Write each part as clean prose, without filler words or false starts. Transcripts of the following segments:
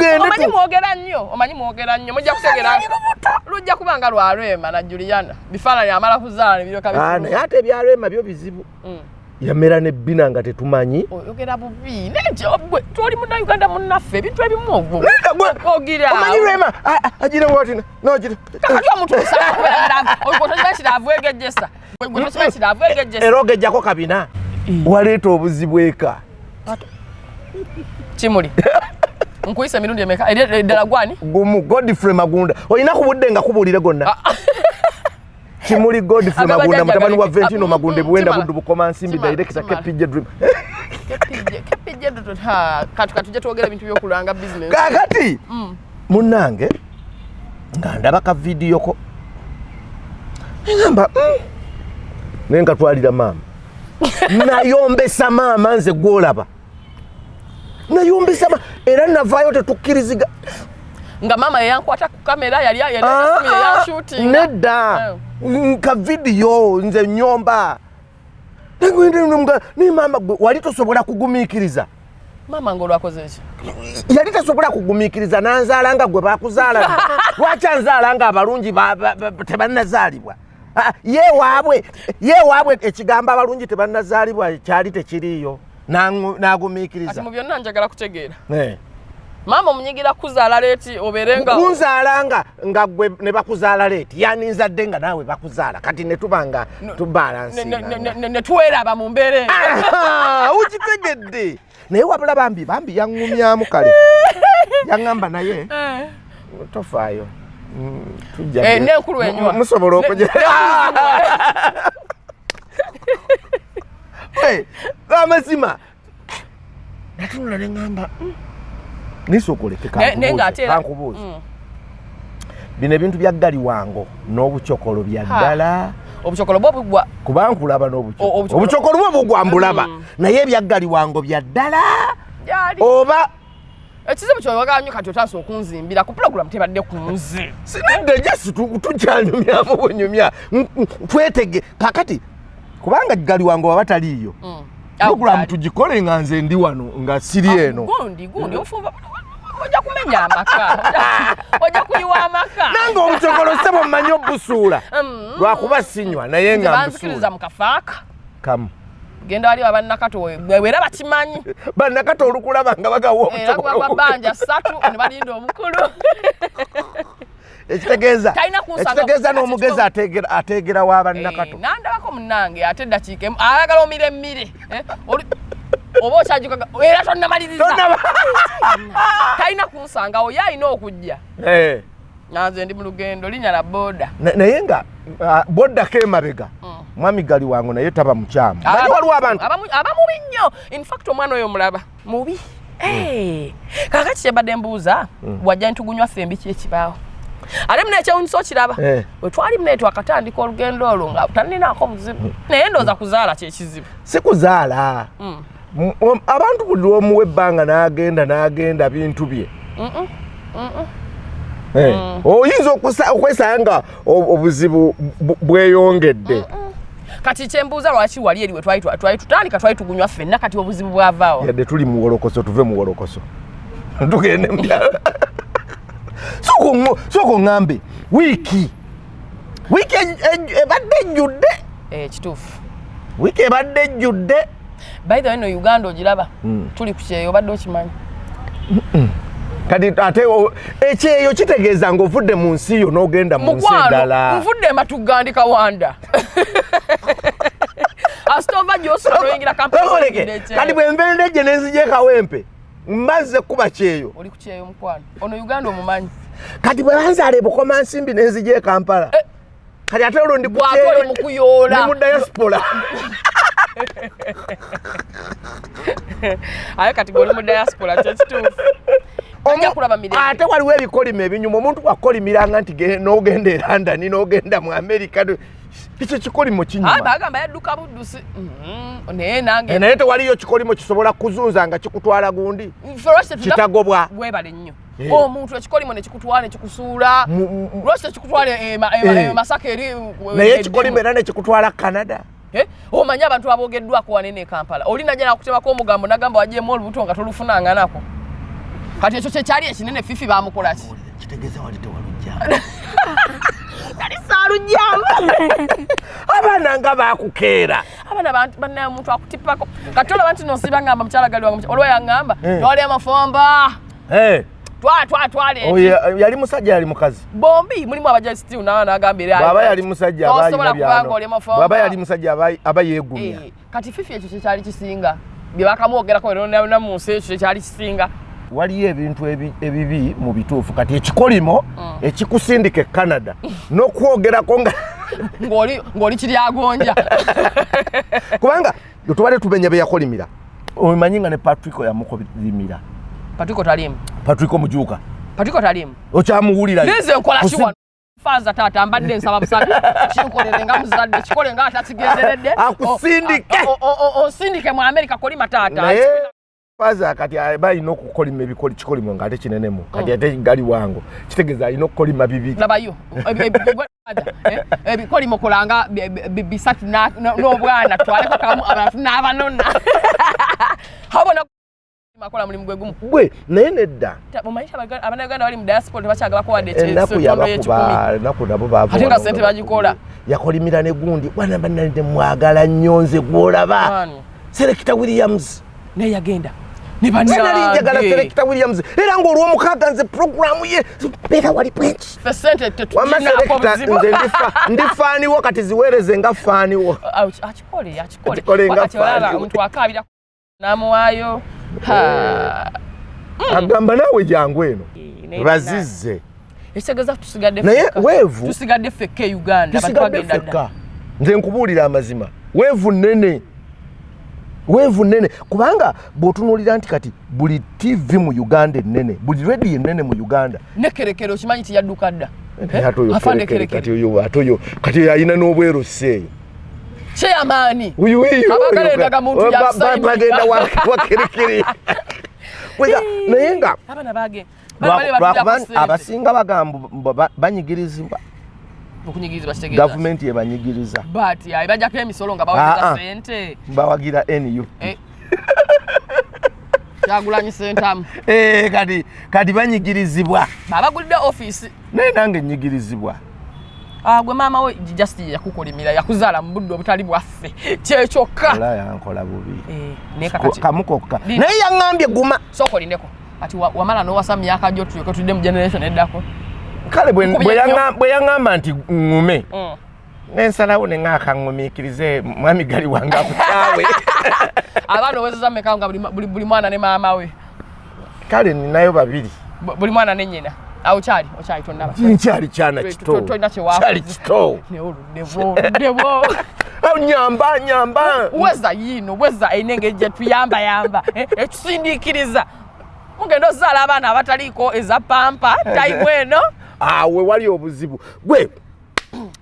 Tugende. Omanyi mwogera nnyo, omanyi mwogera nnyo, mujja kutegera lujja kuba nga lwa Rema na Juliana. Bifaananyi amala kuzaala ne biryoka Ah, bifuluma. Naye ate ebya Rema byo bizibu. Yamera nebbina nga tetumanyi. Oyogera bubi naye gwe twoli Munnayuganda munnaffe, ebintu ebimu ogwo ogira. Omanyi Rema agira bwati nogira. Kakati omuntu otokimanyi kiraavu egejjesa, gwe tokimanyi kiraavu egejjesa. Era ogejjako kabina waleeta obuzibu eka. Kimuli, nkuyisa emirundi emeka eri eddala gwani? Gumu. Godfrey Magunda, olina ku budde nga kubuulire gonna. Kimuli Godfrey Agaba Magunda, jjajja mutabani wa galeke. Ventino Magunda, Buwenda, Kimala. Buddu, Bukoma Nsimbi, Kimala, director kimala. KPJ Dream. KPJ, kati katujje twogera ebintu byokulanga business. Kakati munnange nga ndaba ka vidiyo ko, ngamba, naye nga twalira maama, nayombesa maama nze gwolaba nayombesa era navaayo tetukkiriziga. Nga maama yeyankwata ku kamera, yali yali Ah, yashootinga. Nedda, ka vidiyo nze nyomba ni maama. Gwe wali tosobola kugumiikiriza. Maama nga olwakoze eki? Yali tasobola kugumiikiriza nanzaala nga gwe bakuzaala. Lwaki anzaala nga abalungi tebannazaalibwa? Ah, ye waabwe ekigambo abalungi tebannazaalibwa kyali tekiriiyo. Kati N'agumiikiriza. Mu byonna njagala kutegeera, maama omunyigira kuzaala late obeere nga Kunzaala nga gwe ne bakuzaala late, yaninzadde nga naawe bakuzaala, kati ne tuba nga tubalansinga. Ne tuweraba mu mbeera eyo. Ukitegedde. Naye wabula bambi bambi yaŋŋumyamu, kale yaŋŋamba naye tofaayo. Tujja N'enkulu enywa. Musobola okuja. Hey, amazima natunula ne ŋŋamba, nisooka oleke Naye ng'ate kankubuuze. Bino ebintu bya ggaliwango n'obucokolo bya ddala? Obucokolo bwo bugwa. Kuba nkulaba n'obucokolo. Obucokolo. Obucokolo bwo bugwa mbulaba, naye ebya ggaliwango bya ddala Gyali. oba? Ekizibu kyoyogera nnyo, kati otandise okunzimbira ku pulogulamu, tebadde ku nze. Sinadde, just tukyanyumyamu bunyumya. Twetege kakati kubanga ggaliwango baba taliiyo, pulogulamu tugikole nga nze ndi wano nga siri eno. Gundi gundi ofumba, ojja kumenya amaka, ojja kuyiwa amaka. Nange obucokolo sebo mmanyi obusuula, lwakuba sinywa, naye nze nga banzikiriza mbusuula. mu kafaaka. Kamu. Genda wali abannakato era bakimanyi. Bannakato olukulaba nga bagawa era obucokolo. gwa bbanja ssatu ne balinda omukulu. Ekitegeeza Talina kunsanga. ekitegeeza n'omugezi ateegera wa bannakato. Nandabako munnange, ate eddakiika emu ayagala omire emmire. Eh, oba okyagikaga era tonnamaliriza. Talina kunsangawo, ye alina okujja. Nanze ndi mu lugendo linnya la boda. Naye nga boddako emabega, mwami gali wangu naye taba mukyamu. Manyi waliwo abantu aba mubi nnyo. In fact omwana oyo mulaba mubi. Eh, kakati kyembadde mbuuza, wajja ntugunywa ffembi, ki ekibaawo ate muna ekyewunyisa okiraba? Bwe twali munaye twakatandika olugendo olwo nga taninaako buzibu, naye ndowooza kuzaala kyekizibu. Si kuzaala. Abantu buli lwomuwa ebbanga n'agenda n'agenda bintu bye. Oyinza okwesanga nga obuzibu bweyongedde. Kati kyembuuza, lwaki wali eri we twali tutandika twali tugunywa ffenna, kati obuzibu bwavaawo? Yadde tuli mu wolokoso, tuve mu wolokoso tugende mu byalo. Sooka oŋŋambe, wiiki ebadde ejjudde. Eh, kituufu. Wiiki ebadde ejjudde. By the way, no Uganda ogiraba, tuli ku kyeyo, obadde okimanyi? Kati ate ekyeyo kitegeeza ng'ovudde mu nsi yo n'ogenda mu nsi Mukwano, endala. nvudde ematugga, ndi kawanda, asitova gyosula noyingira. Oleke, kati bwe nva gye nenzija ekawempe, mbazze kuba kyeyo. Oli ku kyeyo mukwano, ono Uganda omumanyi. Kati bwe banzaala ebukoma nsimbi nenzija e Kampala, kati ate olwo ndi ku Bw'ate kyeyo. Oli mu kuyoola. Ndi mu diaspora. Aye kati gwe oli mu diaspora, kyekituufu. Ojja kulaba mirembe. Ate waliwo ebikolimo ebinyuma. Omuntu bwakolimiranga nti n'ogenda e London n'ogenda mu America, ekyo kikolimo Ah, kinyuma. Bagamba yadduka buddusi. Naye nange Eh, naye tewaliyo kikolimo kisobola kuzunza nga kikutwala gundi Ffe lwaki kitagobwa. Webale nnyo. Eh. Omuntu ekikolimo nekikutwala nekikusuula, lwaki tekikutwala e Masaka eri Naye ekikolimo era nekikutwala Canada. Eh, omanyi abantu abogeddwako wanene e Kampala, oli najja nakutemako omugambo nagamba wagyemu olubuto nga tolufunanganako. Kati ekyo kyekyali ekinene. Fifi bamukola ki? Kitegeeza wali tewalujja. Nali saalujjamu. Abaana nga bakukeera. Abaana bannaye, omuntu akutippako. Kati olaba nti nosiba ngamba mukyala gali wange olwo yaŋŋamba, twali amafomba, twala twala twala. Oyo yali musajja, yali mukazi? Bombi mulimu abajja still nawe nagamba era Bw'aba yali musajja aba tosobola alina kubanga byano. oli mufumbo. Bw'aba yali musajja aba yeegumya. Kati Fifi ekyo kyekyali kisinga bye bakamwogerako era mu nsi, ekyo kyekyali kisinga. Waliyo ebintu ebibi mu bituufu. Kati ekikolimo ekikusindika e Canada n'okwogerako nga ng'oli kiryagonja. Kubanga tubadde tumenya be yakolimira, omanyi nga ne Patrico yamukolimira. Patrico talimu. Patrico Mujuuka. Patrico talimu. Okyamuwulira? Nize nkola ki wano? Faaza taata, mbadde nsaba busabi, kinkolere nga muzadde, kikole nga atakigenderedde. Akusindike. Osindike mu Amerika, kolima taata. Naye faza kati aba alina okukolima kikolimo nga ate kinenemu. Kati ate gali wango kitegeeza alina okukolima bibiri. Labayo ebikolimo kolanga bisatu n'obwana, twaleko kamu abantu n'abanona habona akola mulimu gwe gumu. Gwe naye nedda. Omanyi Abannayuganda bali mu diaspora tebakyagala wadde Ennaku yabakuba ennaku nabo baava Ate nga wano ssente nga bagikola. Yakolimira ne gundi bwana banalide mwagala nnyo nze gwolaba. Ani? Selector Williams. Naye yagenda ne Nze nali njagala bannange. Selector Williams, era ng'olwomukaaga nze programu ye beera wali bwenki. Ffe ssente Wamma tetukinako Selector, buzibu. nze ndi faaniwo, kati ziweereze nga faaniwo. Akikole, akikole. Akikole nga Wakati olaba faani. omuntu akaabira n'amuwaayo. Ha. Agamba naawe jangu eno. Naye Bazizze. Ekitegeeza tusigadde Naye ffekka. weevu- Tusigadde ffekka e Uganda. Tusigadde batwagenda dda. ffekka. Nze nkubuulira amazima, weevu nnene, weevu nnene, kubanga bw'otunuulira nti kati buli TV mu Uganda ennene, buli radio ennene mu Uganda. Nekerekere okimanyi ti yadduka dda. Naye ate oyo Afande Kerekere, Kerekere. kati oyo ate oyo kati oyo alina n'obwerusi eyo. Chairman. Uyu Abagala endagamuntu ya signing. Bagenda wakerekere naye nga Abaana bage lwakuba abasinga bagamba banyigirizibwa. Okunyigirizibwa kitegeeza? Gavumenti ebanyigiriza. But ayi bajjako emisolo nga baweereza Ah, ah. ssente. Bawagira NUP. Kyagulanyi Ssentamu. Eh, kati banyigirizibwa. Babagulidde ofiisi. Naye nange nyigirizibwa. Ah, gwe maama we just yakukolimira, yakuzaala mu budde obutali bwaffe, kyekyokka. Ola yankola bubi. Eh, naye kakati Kamu kokka. Linda. Naye yaŋŋambye guma. Sooka olindeko. Kati wamala n'owasa mu myaka gyo, tulyoke tudde mu generation eddako. Kale Nkubye nnyo. bwe yaŋŋamba nti ŋŋume, nensalawo ne ŋŋaaka ŋŋumiikirize mwami gali wange akukyawe. Abaana owezeza mmeka nga buli mwana ne maama we? Kale ninayo babiri. Buli mwana ne nnyina. Awo kyali okyali tonnaba. Nkyali kyana kito. Tolina kye Kyali kito. Naye oluddewo, oluddewo. Awo nyamba nyamba. Weza yiino, weza erina engeri gye tuyambayamba, etusindiikiriza. Mugenda ozaala abaana abataliiko eza pamper time eno. Awe wali obuzibu gwe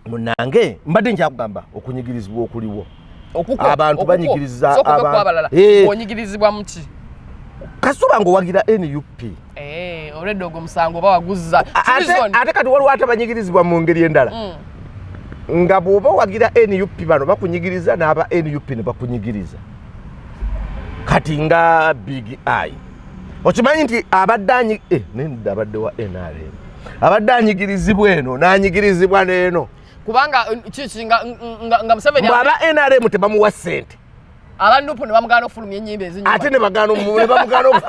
munange mbadde nkyakugamba okunyigirizibwa okuliwo. Okuko, Abantu okuko. banyigiriza Sooka ove ku abalala. Onyigirizibwa muki? Kasuba ng'owagira NUP. Eh, olwedde ogwo omusango oba waguzza Ate Treason. ate kati waliwo ate banyigirizibwa mu ngeri endala, nga bw'oba owagira NUP bano bakunyigiriza n'aba NUP ne bakunyigiriza. Kati nga Big Eye, okimanyi nti abadde anyi nedda, abadde wa NRM, abadde anyigirizibwa eno n'anyigirizibwa n'eno. Kubanga kiki nga Museveni Mbu aba NRM tebamuwa ssente. Aba NUP ne bamugaana okufulumya ennyimba ezinyuma. Ate ne bagaana ne bamugaana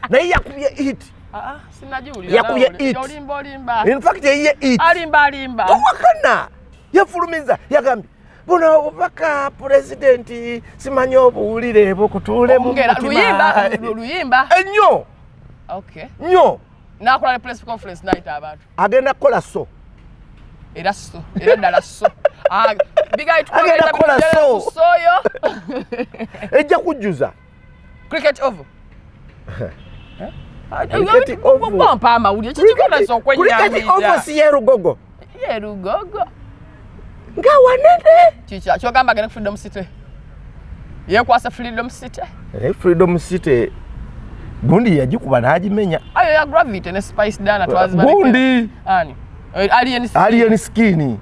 naye yakubye hit. Ah, ah, sinagiwulira. Yakubye Nawe hit. Olimba, olimba. In fact eyiye hit. Alimba, alimba. Towakana, yafulumiza yagambye buno obubaka pulezidenti simanyi obuwulire bukutuule mu Ongera mutima. luyimba luyimba. Ennyo. Okay. Nnyo. Nakola ne press conference nayita abantu. Agenda kukola so. Era so, era ddala so. Ah, bigayi. Agenda kukola so. Soyo. Ejja kujjuza. Cricket Oval. Cricket Oval. Pompa amawulire kikikolesa. Cricket Oval si yerugogo? Yerugogo. Nga wanene. Kiki kyogamba agenda ku Freedom City, yekwasa Freedom City? Freedom City gundi yagikuba n'agimenya. Ayo ya Gravity ne Spice Diana twazibalekera. Gundi. Ani? Alien Skin. Alien Skin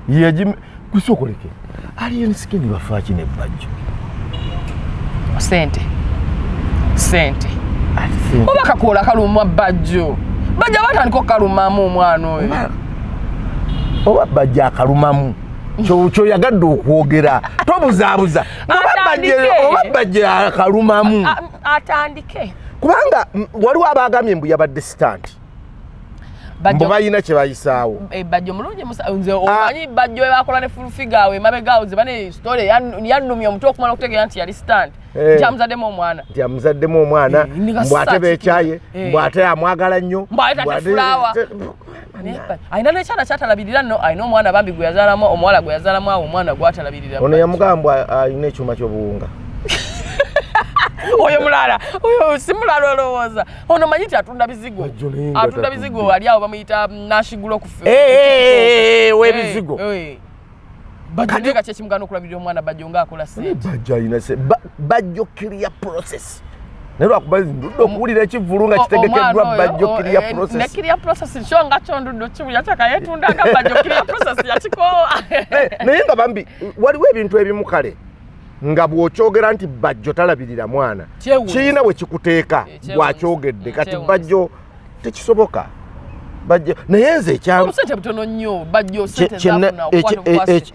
yagime kusokoleke. Alien Skin bafaaki ne Bajjo? Sente, sente. Ate Oba kakoola kalumwa Bajjo. Bajjo batandika okukalumamu omwana oyo. Oba Bajjo akalumamu. Kyoyagadde okwogera tobuzaabuza. Oba Bajjo akalumamu. Atandike. Kubanga waliwo abagambye mbu yabadde stunt. Mbu balina kye bayisaawo. Bajjo mulungi nze omanyi Bajjo we bakola ne full figure awo emabega awo zibane story yannumya omutwe okumala okutegeera nti yali stunt. Nti amuzaddemu omwana. Nti amuzaddemu omwana, mbu ate beekyaye, mbu ate amwagala nnyo. Mbu ate ate fulawa. Alina n'ekyana kyatalabirira nno, alina omwana bambi gwe yazaalamu, omuwala gwe yazaalamu awo omwana gwatalabirira. Ono yamugamba alina ekyuma ky'obuwunga. Oyo mulala, oyo si mulala olowooza. Ono manyi nti atunda bizigo. Atunda bizigo ali awo bamuyita Nashigulo ku w'ebizigo. Bajjo naye kaki ekimugaana okulabirira omwana Bajjo ng'akola ssente? Bajjo alina ssente. Bajjo clear process. Naye lwakuba ndudde okuwulira ekivvulu nga kitegekeddwa Bajjo clear process. Ne clear process kyo nga kyo ndudde okiwulira kyaka yeetunda nga Bajjo clear process yakikoowa. Naye nga bambi waliwo ebintu ebimu kale nga bw'okyogera nti Bajjo talabirira mwana kirina we kikuteeka bw'akyogedde kati Bajjo tekisoboka. Bajjo naye nze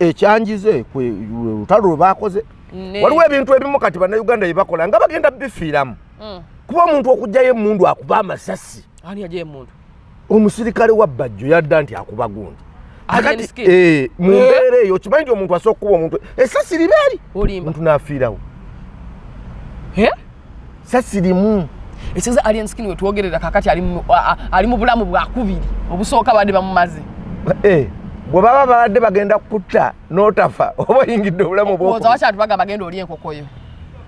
ekyanjize lutalo lwe baakoze. Waliwo ebintu ebimu kati bannayuganda bye bakola nga bagenda bifiiramu. Kuba omuntu okuggyayo emmundu akuba amasasi. Omusirikale wa Bajjo yadda nti akuba gundi. Kati mu mbeera eyo okimanyi nti omuntu asobola okukuba omuntu essasi liba eri omuntu n'afiirawo. Essasi limu. Ekiza Alien Skin we twogerera kakati ali mu bulamu bwakubiri obusooka badde bamumaze. Bwe baba babadde bagenda kutta n'otafa oba oyingidde obulamu bw'okubiri. Lwaki abantu bagamba genda olye enkoko yo?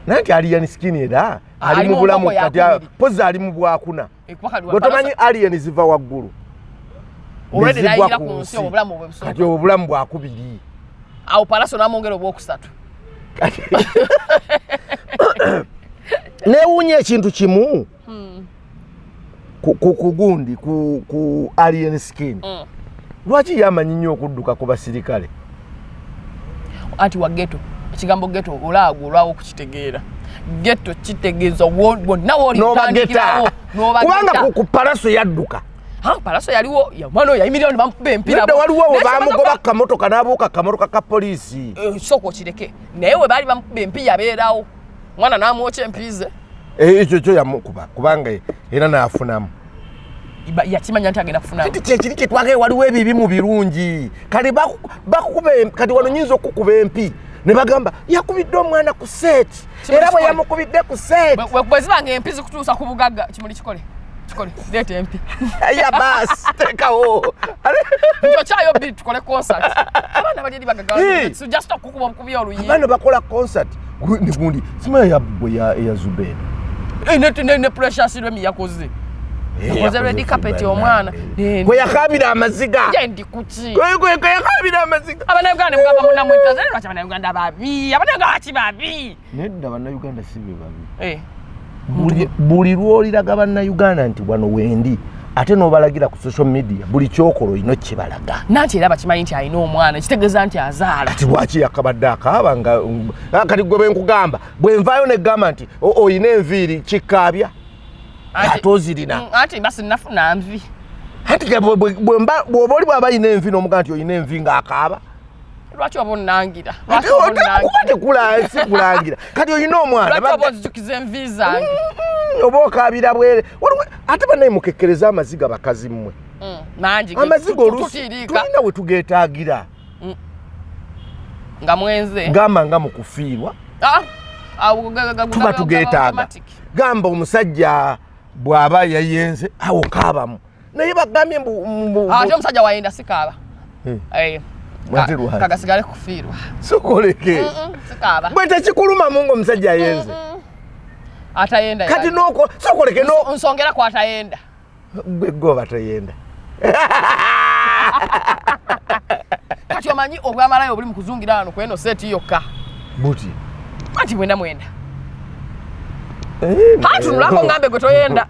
Naye nti Alien Skin era ali mu bulamu kati pozi ali mu bwakuna. Gwe tomanyi Alien ziva waggulu. Nezigwa ku nsi kati obulamu bwakubiri. Awo Palaso n'amwongera obwokusatu. Neewuunya ekintu kimu ku gundi ku Alien Skin. Lwaki yamanyi nnyo okudduka ku basirikale? Anti wa ghetto, ekigambo ghetto olaago olwawo okukitegeera. Ghetto kitegeeza wonna w'oli otandikirawo. Kubanga ku Palaso yadduka. Palaso yaliwo, omwana oyo yayimirirawo ne bamukuba empira. Nedda waliwo we bamugoba kamotoka n'abuuka kamotoka ka poliisi. Sooka okireke. Naye we baali bamukuba empi yabeerawo. Mwana n'amwokya empi ze. Ekyo kyo yamukuba kubanga era n'afunamu. Yakimanya nti agenda kufunamu. Kati kyekiri kye twagala waliwo ebibi mu birungi. Kati bakuba kati wano nnyinza okukuba empi ne bagamba yakubidde omwana ku set. Era bwe yamukubidde ku set. Bwe ziba ng'empi zikutuusa ku bugagga kimuli kikole. Kikole leeta empi. Ya baasi teekawo. Nkyokyayo bbiri tukole concert. Abaana bali eri bagagga. Just okukuba obukubi oluyi. Abaana bakola concert. Gundi simanyi ya bwe ya Zubeda. Ne Precious Remy yakoze. Yakoze red carpet omwana. Kwe yakabira amaziga. Ye ndi kuki. Kwe yakabira amaziga. Abannayuganda mugamba munnamwe ntaze lwaki Abannayuganda babi? Abannayuganda lwaki babi? Nedda Bannayuganda si be babi. Buli lw'oliraga Bannayuganda nti wano wendi ate n'obalagira ku social media buli kyokola olina okibalaga. Nanti era bakimanyi nti alina omwana kitegeeza nti azaala. Kati lwaki yakabadde akaaba nga kati gwe bwe nkugamba bwe nvaayo ne ggamba nti olina enviiri kikaabya ate ozirina. Anti mba sinnafuna nvi. Anti bw'oba oli bw'aba alina envi n'omugamba nti olina envi ng'akaaba. Lwaki oba onnangira? Kuba sikulangira. Kati olina omwana. Lwaki oba onzijukiza envi zange? Oba okaabira bwere. Ate bannaye mukekkereza amaziga bakazi mmwe. Mangi. Amaziga oluusi tulina we tugeetaagira. Nga mwenze. Gamba nga mu kufiirwa. Tuba tugeetaaga. Gamba omusajja bw'aba yayenze awo kaabamu. Naye bagambye mbu ate omusajja wayenda sikaaba. Kagasigale kufiirwa. Sokoleke. Sikaaba. Bwe tekikulumamu ng'omusajja ayenze. Atayenda. Kati n'oko sokoleke no nsongera ku atayenda. Gwe gwe batayenda. Kati omanyi obwamalayo obuli mu kuzungira wano ku eno seeti yokka. Buti. Anti mwenda mwenda. Hatunulako ngambe gwe toyenda.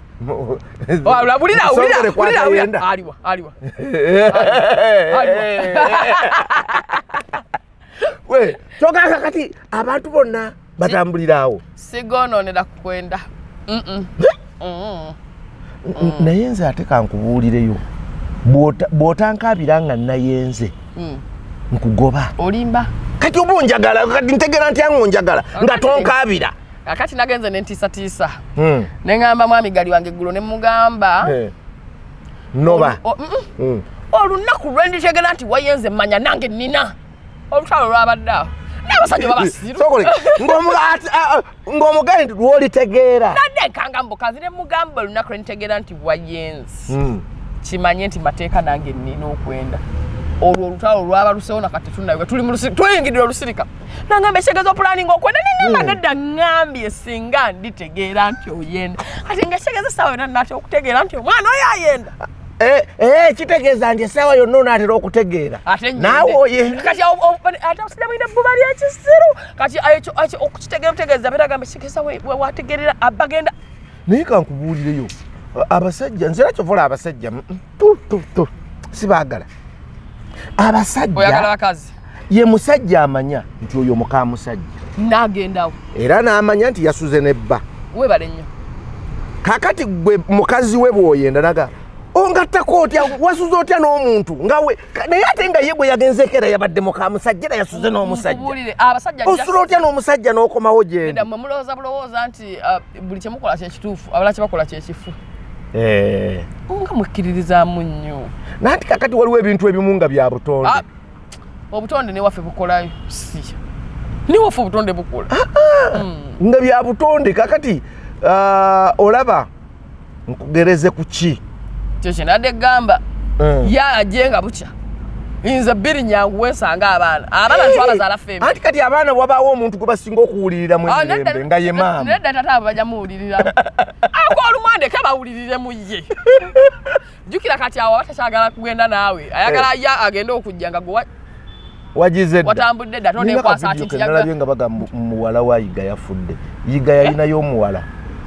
Wabulira wulira. Aliwa aliwa. We, kyokka kati abantu bonna batambulira awo. Sigonoonera kukwenda. Naye nze ate kankubuulireyo, bw'otankaabira nga nayenze, nkugoba. Olimba. Kati oba onjagala, kati ntegeera ntya nga onjagala nga tonkaabira? Kakati nagenze nentiisatiisa, neŋŋamba mwami gali wange eggulo, ne mugamba, Noba. Olunaku lwe nditegera nti wayenze, mmanya nange nnina olutalo lwabadde awo n'abasajja babasiru. Ng'omugaye nti lwolitegeera. Nadde nkanga mubukazi ne mugamba, olunaku lwe ntegeera nti wayenze, kimanye nti mateeka nange nnina okwenda. Olwo olutalo lwabalusewo, nakati tunawe tuli mu tuyingidde olusirika. Nangamba, ekitegeeza opulaninga okwenda? Nengamba, nedda, ŋŋambye singa nditegeera nti oyenda. Kati nga ekitegeeza essaawa yonna nate okutegeera nti omwana oyo ayenda. Eh, kitegeeza nti essaawa yonna onaatera okutegeera Ate nnyende. naawe oyenda. Kati ate abasajja mulina ebbuba ly'ekisiru. Kati ekyo okukitegeera butegeeza, beera gamba ekitegeeza wategeerera abagenda. Naye kankubuulireyo, abasajja, nze era kyovola abasajja, tu tu tu sibaagala Oyagala abasajja. bakazi. Ye musajja amanya nti oyo muka musajja Nagendawo. era n'amanya nti yasuze nebba. Weebale nnyo. Kakati gwe mukazi we bw'oyenda, naga ongattako otya? Wasuze otya n'omuntu nga we naye ate nga ye bwe yagenzeeko era yabadde muka musajja, era yasuze n'omusajja? Nkubuulire, abasajja Osula otya n'omusajja n'okomawo gyendi? Nedda, mmwe mulowooza bulowooza nti buli kyemukola kyekituufu, abalala kyebakola kyekifu. Nga mwekkiririzaamu nnyo. Nanti kakati waliwo ebintu ebimu nga bya butonde. Ah, obutonde newaffe bukolayo, si newaffe obutonde bukola. Nga bya butonde. Kakati olaba nkugereze ku ki? Kyo kyenadde gamba. Ye ajje nga bukya, nze bbiri nyangu wensanga abaana twabazaala ffembi. Anti kati abaana wabaawo omuntu gwe basinga okuwuliriramu Ah, emirembe nga ye maama. Nedda, tata abo bajja muwuliriramu ako olumu andeke bawuliriremu ye. Jjukira kati awo aba takyagala kugenda naawe, ayagala ye agende okujja nga gwe Wagize dda. Watambudde dda. Nina Tonekwasa akavidiyo ati ke nti nalabye nga bagamba muwala wa Yiga yafudde. Yiga yalinayo omuwala.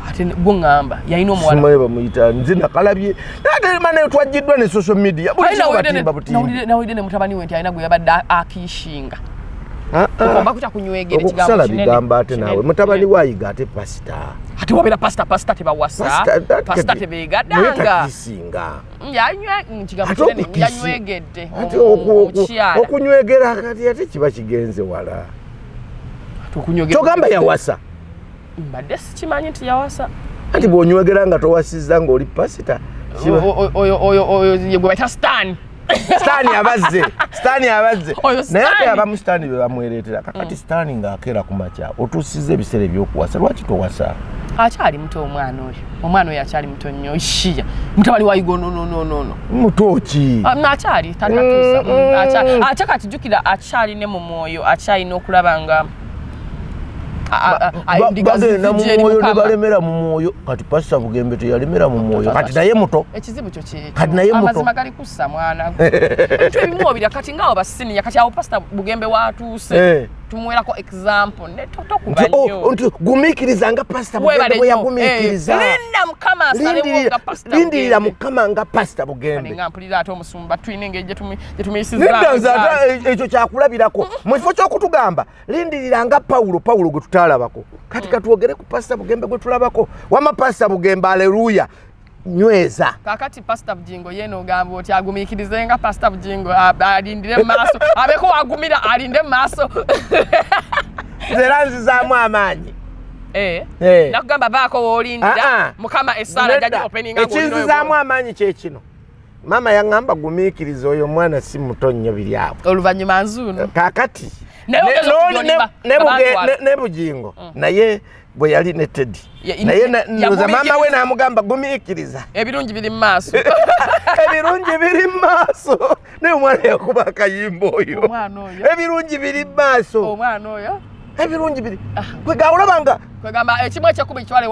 Ate gwe ŋŋamba yalina omuwala? Simanyi bamuyita, nze nakalabye ate mane twajjiddwa ne social media, buli Aye, kimu batimba butimbi. Nawulidde ne mutabani we nti alina gwe yabadde akishinga. Ah, ah. Okomba kutya kunywegera ekigambo Okukusala kinene, bigambo ate kinene, naawe mutabani kinene. wa Yiga ate pasita. Ate wabeera pasita, pasita tebawasa, pasita Naye tebeegaddanga. takisinga. Kigambo Ate kinene. Yanywegedde Ate omukyala. okunywegera kati ate kiba kigenze wala. Okunywegera. Kyogamba yawasa? Mbadde sikimanyi nti yawasa. Anti bw'onywegera nga towasizza ng'oli pasita Oyo ye gwe bayita Sitaani. Sitaani abazze, Sitaani abazze. Oyo Naye ate Sitaani. abamu Sitaani be bamwereetera. Kakati Sitaani ng'akeera ku makya, otuusiza ebiseera ebyokuwasa, lwaki towasa? Akyali muto omwana oyo, omwana oyo akyali muto nnyo. Shiya mutabani wa Yigo, no, no, no, no, no. Muto ki? Akyali tanatuusa. Ate kati jjukira akyali ne mu mwoyo, akyalina okulaba nga endiga Bagenda mu zijja eri mwoyo ne Mukama. balemera mu mwoyo. Kati Pasita Bugembe teyalemera mu mwoyo? Kati naye muto. Ekizibu kyo kyekyo. Kati naye muto. Amazima gali kussa mwana, ebintu ebimu obirya. Kati ngaawo basiniya, kati awo Pasita Bugembe watuuse, tumuwerako example ne tokuba Nti, oh, nnyo. nti gumiikiriza nga Pasita Bugembe Weebale bwe nnyo. yagumiikiriza. Linda Mukama asalewo nga Pasita Lindirira Bugembe. Mukama nga Pasita Bugembe. Nga mpulira ate omusumba tulina engeri gye tumuyisizaamu Nedda, nze egaali. ate ekyo kyakulabirako mu kifo ky'okutugamba lindirira nga Pawulo, Pawulo gwe tutaalabako. Kati katwogere ku Pasita Bugembe gwe tulabako. Wama Pasita Bugembe, aleluya, nyweza. Kakati Pasita Bugingo ye noogamba oti agumiikirize nga Pasita Bugingo, alindire mu maaso, abeeko wagumira, alinde mu maaso. Nze era nzizaamu amaanyi. Nakugamba baako woolindira. Ah, ah. Mukama essaala Nedda. jaji openinga. Ekinzizaamu amaanyi kyekino, maama yaŋŋamba gumiikiriza, oyo omwana si muto nnyo, biri awo. Oluvannyuma nzuuno. Kakati Naye ogeza okujolimba abantwala. Ne Bugingo naye bwe yali ne Teddy, naye ndowooza maama we n'amugamba gumiikiriza. Ebirungi biri mu maaso. Ebirungi biri mu maaso. Naye omwana yakuba akayimba oyo. Omwana oyo. Ebirungi biri mu maaso. Omwana oyo. Ebirungi biri kwega olaba nga Kwegamba ekimu ekyekumi kitwale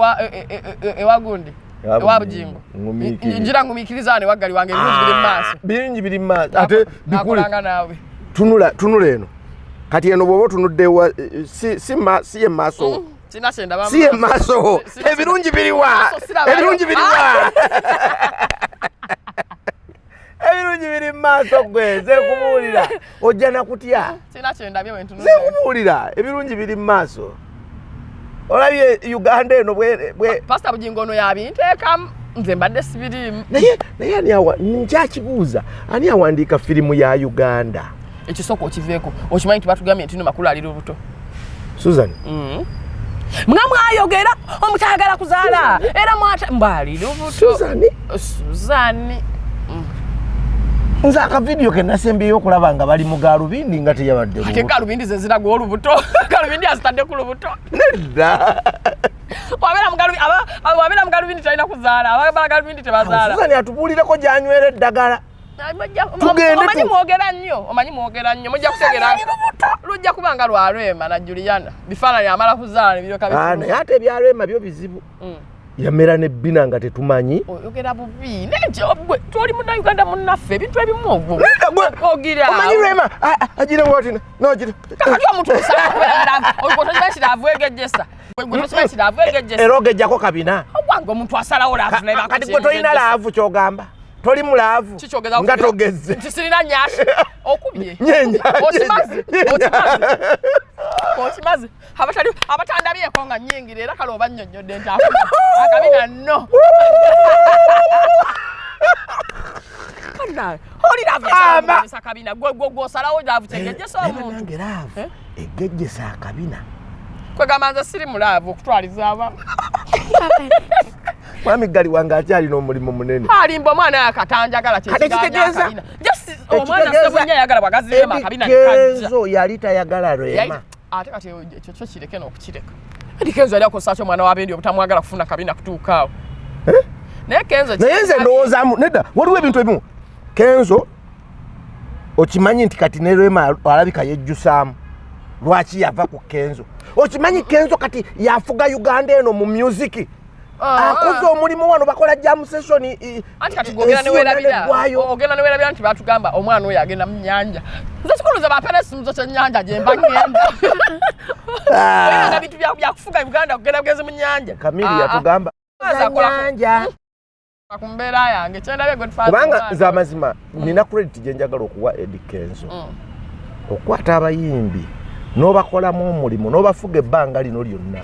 ewa gundi, Ewa ewa Bugingo. Bugingo. Ngumiikiriza. Ngira ngumiikiriza wano ewaggali wange, ebirungi biri mu maaso. Birungi biri mu maaso ate bikule. Nakolanga naawe. Tunula, tunula eno. Kati eno bw'oba otunudde ewa si ye maaso. Sina kyendaba mu Si ye maaso. maaso. Ebirungi biriwa? Maaso sirabayo. Ebirungi biriwa? Ebirungi biri mu maaso. Gwe nze nkubuulira, ojja nakutya. Sina kyendabye wentunudde. Nze nkubuulira, ebirungi biri mu maaso. Olabye Uganda eno bwe Pastor Bugingo ono yabinteekamu, nze mbadde sibiriimu. Naye ani awa nkyakibuuza, ani awandiika firimu ya Uganda? Ekisooka okiveeko, okimanyi nti batugambye nti no Makula ali lubuto. Susan. Nga mwayogera omutayagala kuzaala era mwata mbali lubuto. Susan. Susan. Nze akavidiyo ke nasembyeyo okulaba nga bali mu galubindi nga teyabadde Ate galubindi ze ziraga olubuto. Galubindi azitadde ku lubuto. Nedda. Wabeera mu galubindi, wabeera mu galubindi talina kuzaala, ababala galubindi tebazaala. Susan atubuulireko gy'anywera eddagala. Omanyi mwogera nnyo, omanyi mwogera nnyo, mujja kutegeera. Lujja kuba nga lwa Rema na Juliana. Bifaananyi amala kuzaala ne biryoka bifuluma. Naye ate ebya Rema byo bizibu. Yamera n'ebbina nga tetumanyi. Oyogera bubi. Naye gwe toli Munnayuganda munnaffe, ebintu ebimu ogwo. Ogira. Omanyi Rema agira bw'ati n'ogira. Kakati omuntu osanga kubeera laavu. Ogwo tokimanyi nti laavu egejjesa. Gwe tokimanyi nti laavu egejjesa. Era ogejjako kabina. Owange omuntu asalawo laavu naye Kati gwe tolina laavu ky'ogamba. Toli mulaavu. Nga togezze. Nti sirina nyashi. Okubye. Okimaze. Okimaze. Abatali abatandabyeko nga nnyingira era kale oba nnyonnyodde nti akabina nno. Oli laavu esalawo akabina. Gwe gwe osalawo laavu kyegejjesa omuntu. Nange laavu egejjesa akabina. Kwegamba nze siri mulaavu okutwaliza abamu. Mwami Gali wange akyalina omulimu munene. Alimba omwana akatanjagala kye kitegeeza. Omwana Ssebunya yayagala bw'agazirema akabina ne kajja. Kenzo yali tayagala Rema. Ate kati ekyo kyo kireke n'okukireka. Ati Kenzo yali akozesa ki omwana w'abendi obutamwagala kufuna kabina kutuuka awo. Naye Kenzo naye nze ndowoozaamu nedda, waliwo ebintu ebimu Kenzo okimanyi nti kati ne Rema alabika yejjusaamu lwaki yava ku Kenzo. Okimanyi Kenzo kati yafuga Uganda eno mu music. Akoze omulimu wano bakola jam session. Anti kati ogenda ne weerabira. Ogenda ne weerabira nti batugamba omwana oyo agenda mu nnyanja. Nze kikuluza bapeera ekisumuzo ky'ennyanja gye mba ŋŋenda. Nga bintu bya kufuga Uganda kugenda bugenzi mu nnyanja. Kamili yatugamba nnyanja. Ku mbeera yange kyendabye gwe tufaanana. Kubanga nze amazima nina credit gye njagala okuwa Eddy Kenzo. Okukwata abayimbi n'obakolamu omulimu n'obafuga ebbanga lino lyonna.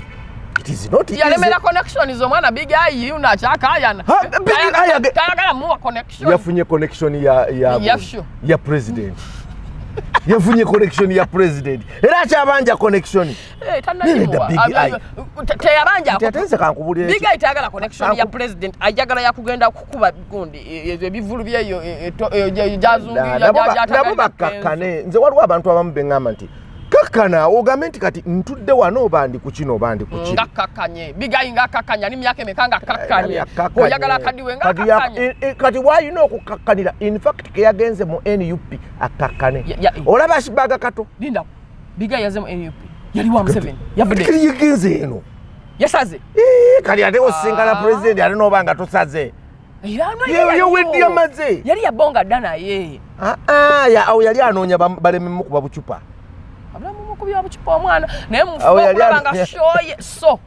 It is not easy. Yalemera connections omwana Big Eye yuno akyakaayana. Tayagala muwa connection. Yafunye connection ya president. Yafunye connection ya president. Era akyabanja connection. Teyabanja. Teyatenze kankubulire. Big Eye tayagala connection ya president. Ayagala yakugenda kukuba gundi ebivulu byeyo gyazungira. Nabo bakkakkane. Nze waliwo abantu abamu beŋŋamba nti kakkana ogambe nti kati ntudde wano oba ndi ku kino oba ndi ku kino. Nga kkakkanye. Big Eye nga kkakkanye. Ali myaka emeka nga kkakkanye. Oyagala akaddiwe nga kkakkanye. Kati w'alina okukkakkanira. In fact ke yagenze mu NUP akkakkane. Olaba Shibaga Kato. Linda. Big Eye yaze mu NUP. Yali wa Museveni. Yavudde. Kati yagenze eno. Yasaze. Kati ate osinkana president ate n'oba nga tosaze. Yamaze. Yali yabonga dda naye. Awo yali anoonya baleme mukuba bucupa. Abulamu mukubya bucupa omwana. Naye mufuba okulaba nga shoye so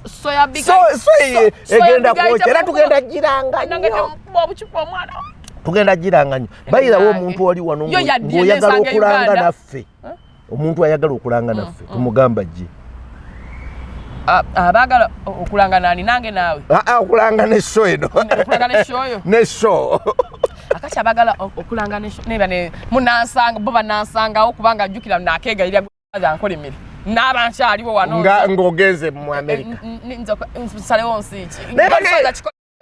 so ya Big Eye. So egenda kwokya era tugenda giranga nnyo. Bucupa omwana. Tugenda giranga nnyo. Bayirawo omuntu oli wano ng'oyagala okulanga naffe. Omuntu ayagala okulanga naffe tumugamba gye. Abaagala okulanga nani nange naawe? Okulanga ne show eno. Okulanga ne show yo? Ne show. Akati abaagala okulanga ne show neba ne munansanga bo banansangawo kubanga ajjukira nakeegayirira nkolimire. N'aba nkyaliwo wano. Nga ng'ogenze mu America. Nsalewo nsi ki?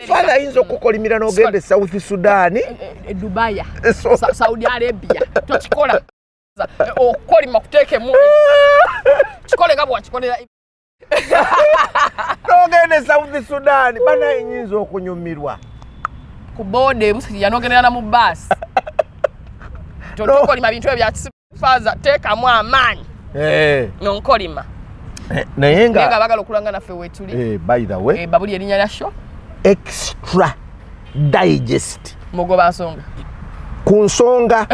Father ayinza okukolimira n'ogenda e South Sudan. Dubai. Saudi Arabia. Tokikola. Okukolima kuteekemu. Kikole nga bw'akikolera. N'ogenda e South Sudan banaye nnyinza okunyumirwa. Ku boda ebusiria n'ogendera na mu bbaasi. Tokolima bintu ebyo bya kisiru. Father teekamu amaanyi. Nonkolima. Naye nga abaagala okulanga naffe weetuli. By the way. Babuli erinnya lya show. Extra Digest. Mugoba nsonga. Ku nsonga.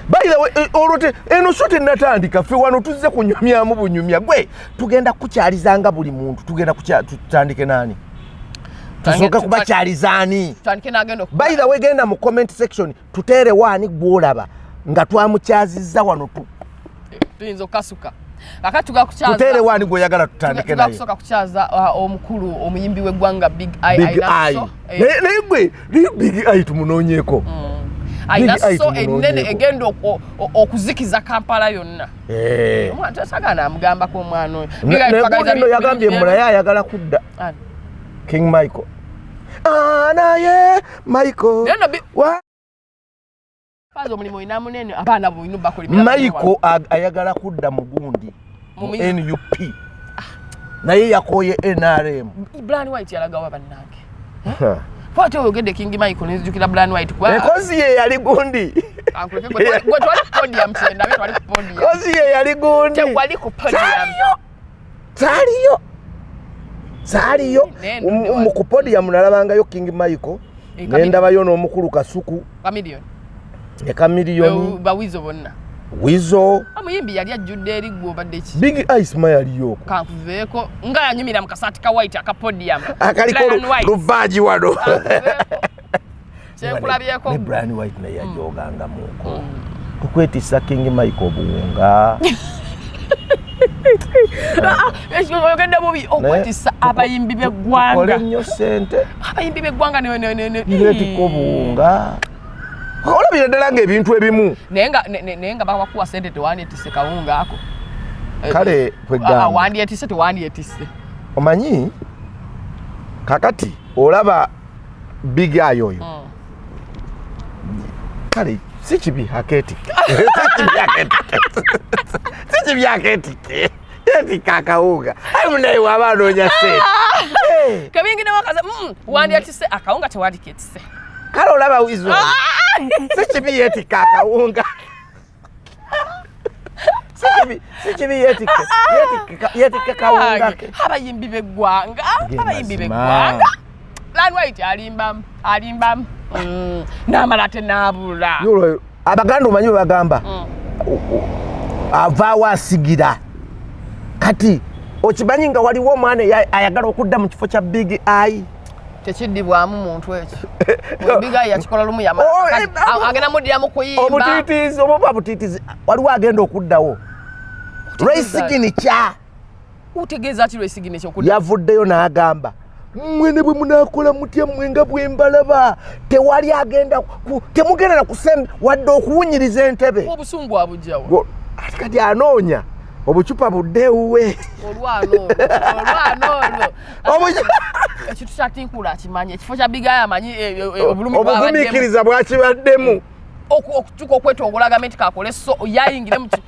By the way, olwo eno so tennatandika ffe wano tuzze kunyumyamu bunyumya. Gwe tugenda kukyalizanga buli muntu, tugenda tutandike nani? Tusooke kubakyaliza ani? Tutandike n'agenda By the way, genda mu comment section tuteerewo ani gw'olaba nga twamukyazizza wano tu. Tuyinza okukasuka. Kakati tuga kukyaza. Tuteere wani gw'oyagala tutandike Tuga naye. kusooka kukyaza omukulu omuyimbi w'eggwanga Big Eye. Big Alina Eye. so, Naye gwe naye Big Eye tumunoonyeeko. Alina Big Eye so ennene tumunoonyeeko. egenda okuzikiza Kampala yonna. Eh. Omwana tosagana amugambako omwana oyo. Big Eye Ne twagaliza gundi nno yagambye bingi mbu naye ayagala kudda. Ani? King Michael. Ah, naye Michael. Naye nno Faza omulimu olina munene, abaana bo olina obakolimira. Michael ayagala kudda mu gundi Mu mu music. NUP. Naye yakooye NRM. Brian White yalagawa bannange. Kwate oyogedde King Michael nzijukira Brian White kuba Ekozi ye yali gundi. Ankuleke gwe twali ku podium kyenda, be twali ku podium. Ekozi ye yali gundi. Tewali ku podium. Saaliyo. Saaliyo. Nendo, Mu ku podium nalabangayo King Michael. Eh, Ne ndabayo n'omukulu Kasuku. Chameleone. Ne Chameleone. Bawizo bonna. Wizo. Omuyimbi yali ajjudde eri ggwe obadde ki? Big Eye Smile yaliyo okwo. Kankuveeko nga yanyumira mu kasaati ka white aka podium. Akaliko Brian White. luvaaji wano. Kankuveeko. Kyenkulabyeko. Ne Brian White naye yajogangamuko. Tukwetissa King Michael obuwunga. Oyogedde bubi okwetissa abayimbi b'eggwanga. Tukole nnyo ssente. Abayimbi b'eggwanga ne, ne, ne, ne. Nibeetikka obuwunga. Olabira ddala ng'ebintu ebimu. Naye nga, ne, ne, naye nga babakuwa ssente tewandyetisse kawunga ako. Kale kwegamba. Wandyetisse tewandyetisse. Omanyi kakati olaba Big Eye oyo. Kale si kibi akeetikke. Si kibi akeetikke. Si kibi akeetikke. Yeetikka akawunga. Ayi munaye waba anoonya ssente. Kebingi ne wakaza, wandyetisse akawunga tewandiketisse. Kale olaba Wizo. Si kibi yeetikka akawunga. Si kibi yeetikke kawunga ke. Abayimbi b'eggwanga, Ge abayimbi mazima. b'eggwanga. Brian White alimbamu, alimbamu. N'amala ate n'abula. Yolo, Abaganda omanyi bwe bagamba? Avaawo asigira. Kati okimanyi nga waliwo omwana ayagala okudda mu kifo kya Big Eye? Tekiddibwamu muntu ekyo. Big Eye yakikola lumu yamala. Oh, Kati, agenda muddiramu kuyimba. Obutiitiizi, oba butiitiizi, waliwo agenda okuddawo. Otegeeza Lwesigini kya. Otegeeza ki Lwesigini kya okudda? Yavuddeyo n'agamba, mmwe ne bwe munaakola mutya mmwe nga bwe mbalaba, tewali agenda temugenda na kusemba wadde okuwunyiriza entebe. Obusungu abujjawa. Ate kati anoonya obucupa budde ewuwe. Olwana olwo, olwana olwo. Ekintu kya Tinkula akimanyi, ekifo kya Big Eye amanyi, obulumi bw'abaddemu. Obugumiikiriza bwakibaddemu. Okutuuka okwetongola gavumenti kakole so yayingire mu Kati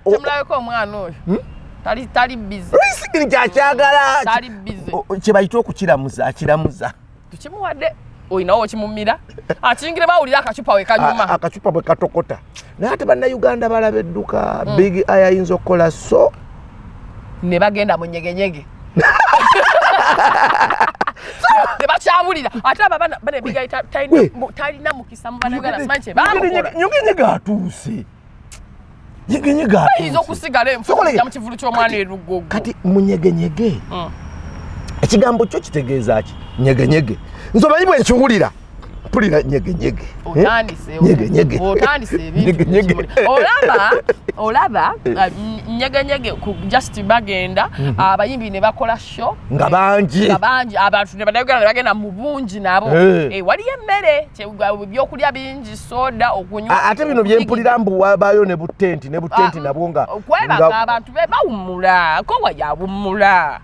Kyemulabeko omwana oyo. Tali busy. Lwesigini kyakyagala. Tali busy. Kye bayita okukiramuza, akiramuza. Tukimuwadde. Olinawo okimumira. Akiyingire bawulira akacupa we kanyuma. Akacupa bwe katokota. Naye ate bannayuganda balaba edduka. Big Eye ayinza okukola so. Ne bagenda mu nyegenyege. Ne bakyabulira. Ate abo abaana bane Big Eye We. talina mukisa mu bannayuganda, simanyi kye baamukola. Nyegenyege atuuse. Nyegenyege atuuse. Bayinza okusigala enfu Sokola okujja mu kivulu ky'omwana e Lugogo. Kati munyegenyege. Ekigambo kyo kitegeeza ki? Nyegenyege. Nze omanyi bwe nkiwulira. Mpulira nyegenyege. Otandise, Nyegenyege. otandise ebintu Nyegenyege. bikimuli. Olaba, olaba, nyegenyege ku just bagenda, abayimbi ne bakola show. Nga bangi. Nga bangi, abantu ne bannayuganda ne bagenda mu bungi nabo. Waliyo emmere, ebyokulya bingi, soda, okunywa. Ate bino bye mpulira mbu wabaayo ne butenti, ne butenti nabwo nga Okwebaka nga abantu be bawummula, ko wayawummula.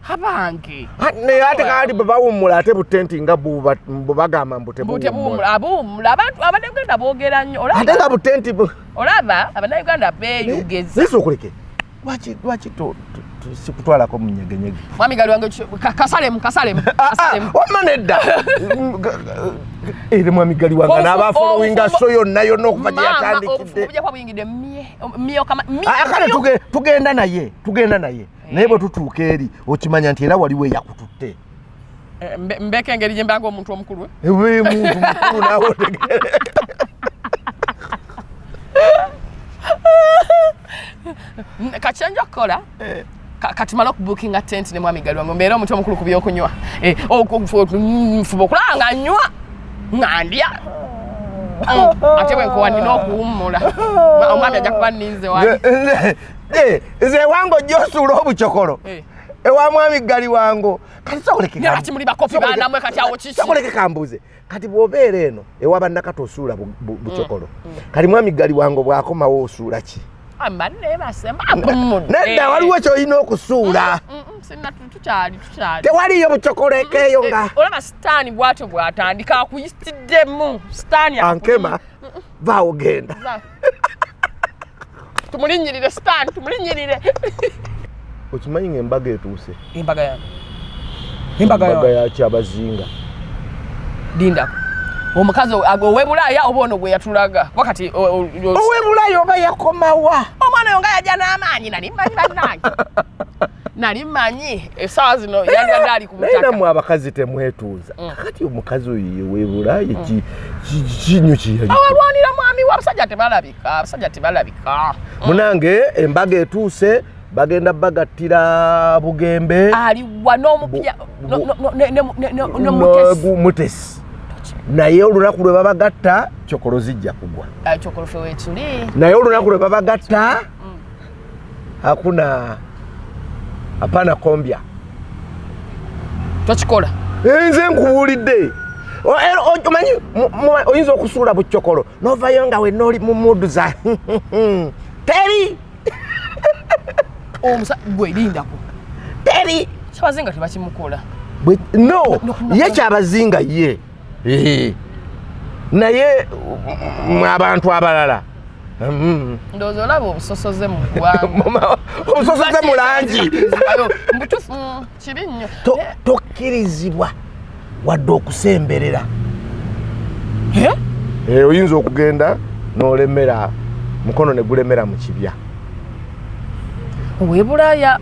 Abange. Naye ate kandi bwe bawummula ate butenti nga bwe bagamba mbu Mbu tebuwummula. tebuwummula. Abuwummula. Abantu Abannayuganda boogera nnyo. Olaba? Ate nga butenti bu- Olaba Abannayuganda beeyogeza. Naye sookuleke. Lwaki sikutwalako mu nyegenyege? Mwami Gali wange, kasalemu, kasalemu, kasalemu. Wamma nedda. Ere mwami Gali wange n'abafollowinga so yonna yonna okuva gye Maama, yatandikidde. obufumu bujja kuba buyingidde mye, mye okama, mye, Kale mye. tugenda naye, tugenda naye. Naye bwe tutuuka eri okimanya nti era waliwo eyakututte. Mbeeko engeri gye mbanga omuntu omukulu, eh? Ebe muntu mukulu naawe otegeere. Kati kyenja okukola, katumale okubuukinga tent ne mwami Gali wange, mbeere omuntu omukulu ku byokunywa. Nfuba okulaba nga nywa nga ndya. Ate bwenkowa nina okuwummula, omwami ajja kuba nninze wali. Nze ewange ojja osuula obucokolo ewa mwami Ggali wango. Kati kati muli bakopi banamwe, kati awo kiki? Sokoleke kambuuze, kati bw'obeera eno ewa bannakati osuula bucokolo, kati mwami Ggali wango bw'akomawo osuula ki? Mba neebase, mba mpumudde. Nedda, waliwo kyolina okusuula. Sinna, tukyali tukyali. Tewaliyo bucokolo ekeeyo nga Olaba sitaani bwatyo bw'atandika, akuyitiddemu sitaani. Ankema vaawo, genda. Tumulinnyirire sitaani, tumulinnyirire. Okimanyi nga embaga etuuse? Embaga yange? Embaga ya Kyabazinga. Lindako, omukazi ow'ebulaaya oba ono gwe yatulaga wakati? Ow'ebulaaya oba yakomawa? Omwana oyo nga yajja n'amaanyi. Nali mmanyi bannange, nali mmanyi essaawa zino yandibadde ali ku Naye butaka. Nammwe abakazi temwetuuza. Kakati omukazi oyo yewebulaaya kinyo kiyali Awalwanira mwami we. Abasajja tebalabika, abasajja tebalabika. Munange, embaga etuuse, bagenda bagattira Bugembe. Aliwa n'omupya nomutesi. Mutesi. Naye olunaku lwe babagatta, kyokolo zijja kugwa. Kyokolofe wetuli. Naye olunaku lwe babagatta, hakuna, hapana kombya. Tokikola. Nze nkubuulidde. Omanyi oyinza okusuula bucokolo novayo nga wenna oli mu mood za teri. Omusa gwe lindako. Teri. Kyabazinga tebakimukola. No, ye Kyabazinga ye. Naye abantu abalala. Ndowooza olaba obusosoze mu ggwanga. Obusosoze mu langi. Mbutuufu, kibi nnyo. Tokkirizibwa wadde okusemberera. Oyinza okugenda n'olemera mukono ne gulemera mu kibya. Owebulaaya.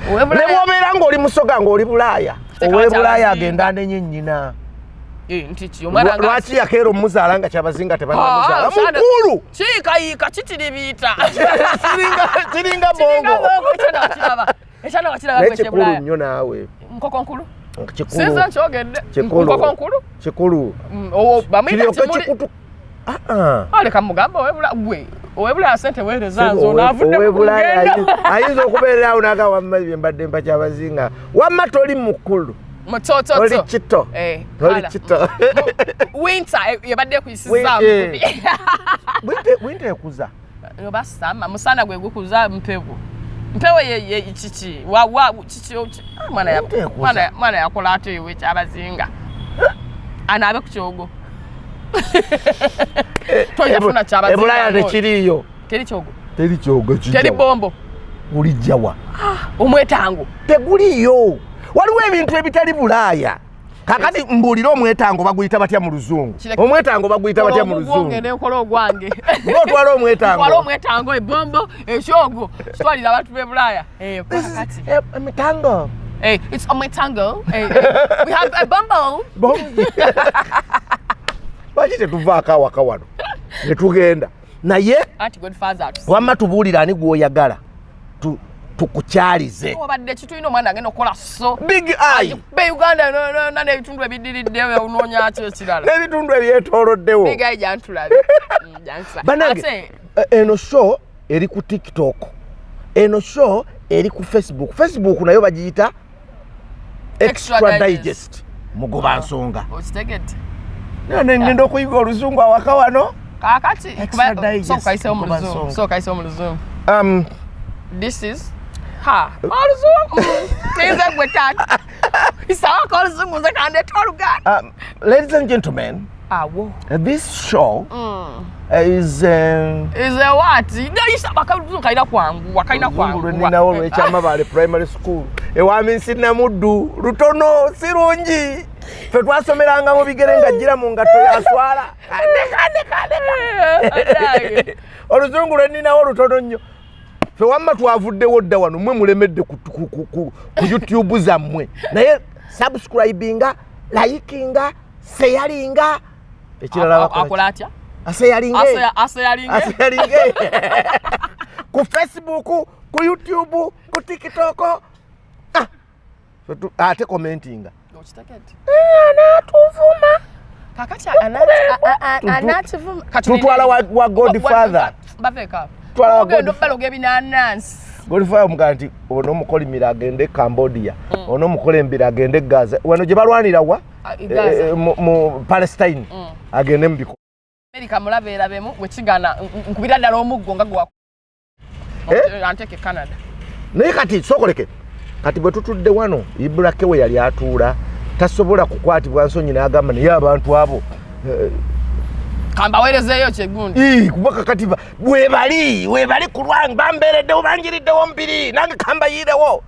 Ne bw'obeera ng'oli Musoga ng'oli Bulaaya, ow'ebulaaya agenda anenye nnyina. Nti ki omwana Lwaki yakeera omuzaala nga Kyabazinga tebannamuzaala mukulu? Kiikayiika kitiribiita. Kiringa bongo. Ekyana wakiraba. Naye Gwe kikulu kyebulaaya. nnyo naawe. Nkoko nkulu. Kikulu. Sinze nkyogedde. Kikulu. Nkoko nkulu. Kikulu. Owo bamuyita Kiryoke kimuli. kikutu. Ah, ah. Aleka mugambe owebula gwe owebulaya sente weereza nze onaavudde ku Owebulaaya lugendo. Ayinza okubeera awo naga, wamma bye mbadde mpa Kyabazinga, wamma toli mukulu. Mutototo. Oli kito. Toli Kala. kito. Winter yebadde ekuyisizaamu. Winter ekuza. Oba sama musana gwe gukuza, mpewo mpewo ye kiki wa wa kiki ah, mwana ya Winter ekuza. Mwana yakola ate ewe Kyabazinga anaabe ku kyogo, toyinza kufuna Kyabazinga. Ebulaaya tekiriiyo. Teri kyogo. Teri kyogo. Teri bombo. Ulijjawa? Omwetango. Teguliiyo. Waliwo ebintu ebitali Bulaaya. Kakati mbuulire, omwetango baguyita batya mu Luzungu? Omwetango baguyita batya mu Luzungu? Ogwonge nenkola ogwange. Ng'otwala omwetango. Twala omwetango, ebombo, ekyogo kitwalira abantu b'e Bulaaya. This is Kakati emitango. It's omwetango. We have a bombo. Lwaki tetuvaako awaka wano ne tugenda naye? Anti Godfather atusi. Wamma tubuulire ani gw'oyagala tukukyalize. Wabadde kitulina omwana agenda okukola so Big Eye. Be Uganda nona n'ebitundu ebiddiridde, onoonyaki ekirala? N'ebitundu ebyetooloddewo. Big Eye jantulabe. Jantulabe. Banange, Ate eno show eri ku TikTok, eno show eri ku Facebook. Facebook nayo bagiyita Extra Extra Digest. Digest Mugoba Nsonga. Okitegedde? None ngenda okuyiga Oluzungu awaka wano. Kaakati Extra Digest, sooka mu Mugoba Luzungu. Nsonga. Sooka kayisewo mu Luzungu. This is ha Oluzungu nze gwe taata isawako Oluzungu, nze kandeeta Oluganda. Ladies and gentlemen, Awo. this show is Is a what? Nayisa akaluzungu kalina kwanguwa, kalina Oluzungu kwanguwa. lweninawo lwekyamabale Primary School ewami Namuddu, lutono, si lungi. Ffe twasomeranga mu bigere nga gira mu ngatto yaswala. Leka, leka, leka. Oluzungu lweninawo lutono nnyo. Ffe wamma twavuddewo dda wano, mwe mulemedde ku YouTube zammwe. Naye subscribinga, likinga, sharinga, ekirala bakola ki? Akola atya? Asharinge. Asharinge. Asharinge ku Facebook, ku YouTube, ku TikTok. Ah, ate commentinga. Okitegedde? Anaatuvuma. Kakati Anakivuma. Tutwala wa Godfather. Baveeka. Tutwala wa Ogenda Godfather. obbaloga ebinanansi. Godfather omugaa nti ono omukolimira agende e Cambodia, ono omukolembera agende e Gaza, wano gye balwanira wa? Ah, e Gaza. Mu Palestine, agende mu biko. Amerika mulabeerabemu, wekigana nkubira ddala omuggo nga gwa Eh? anteeke Canada. Naye kati sokoleke, kati bwe tutudde wano, Iburake we yali atuula tasobola kukwatibwa nsonyi n'agamba, naye abantu abo Kambaweerezeeyo kyegundi. Ii, kuba kakati webali ku lwange, bambeereddewo, banjiriddewo mubiri, nange kambayiirewo.